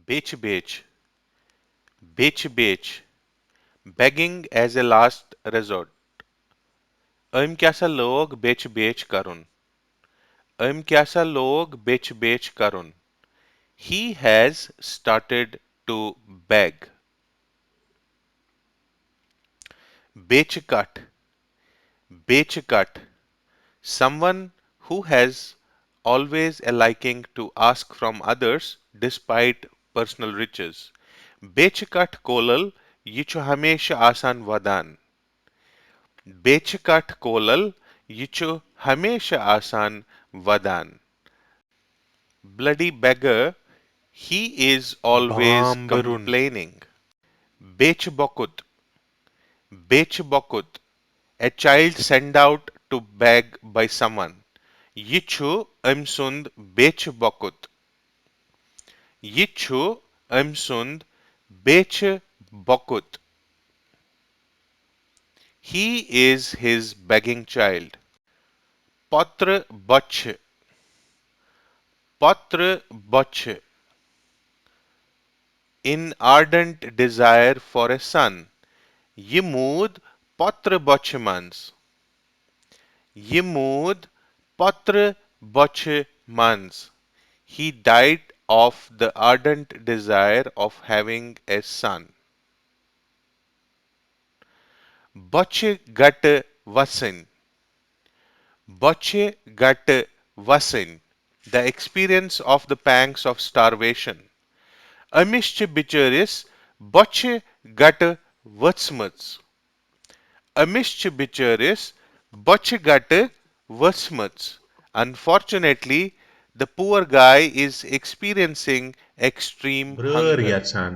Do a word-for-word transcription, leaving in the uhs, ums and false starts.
بیچھِ بیچھِ، بیچھِ بیچھِ، begging as a last resort. أمۍ کیٛاہ سا لوگ بیچھِ بیچھِ کرُن؟ أمۍ کیٛاہ سا لوگ بیچھِ بیچھِ کرُن؟ He has started to beg. بیچھِ کٹھ، بیچھِ کٹھ، someone who has always a liking to ask from others despite personal riches. بیچھِ کٹھ کولل، یہِ چھُ ہمیشہٕ آسان ودان۔ بیچھِ کٹھ کولل، یہِ چھُ ہمیشہٕ آسان ودان۔ Bloody beggar, he is always بامبرُن۔ Complaining. بیچھِ بۄکُت، بیچھِ بۄکُت، a child sent out to beg by someone. یہِ چھُ أمۍ سُنٛد بیچھِ بۄکُت۔ یہِ چھُ أمۍ سُنٛد بیچھِ بۄکُت۔ He is his begging child. پۄترٕ بۄچھِ، پۄترٕ بۄچھِ، in ardent desire for a son. یہِ موٗد پۄترٕ بۄچھِ منٛز۔ یہِ موٗد پۄترٕ بۄچھِ منٛز۔ He died of the ardent desire of having a son. بۄچھِ گٹہٕ وسٕنۍ۔ بۄچھِ گٹہٕ وسٕنۍ۔ The experience of the pangs of starvation. أمِس چھِ بِچٲرِس بۄچھِ گٹہٕ ؤژھمٕژ۔ أمِس چھِ بِچٲرِس بۄچھِ گٹہٕ ؤژھمٕژ۔ Unfortunately, the poor guy is experiencing extreme برٲر hunger. یژھان۔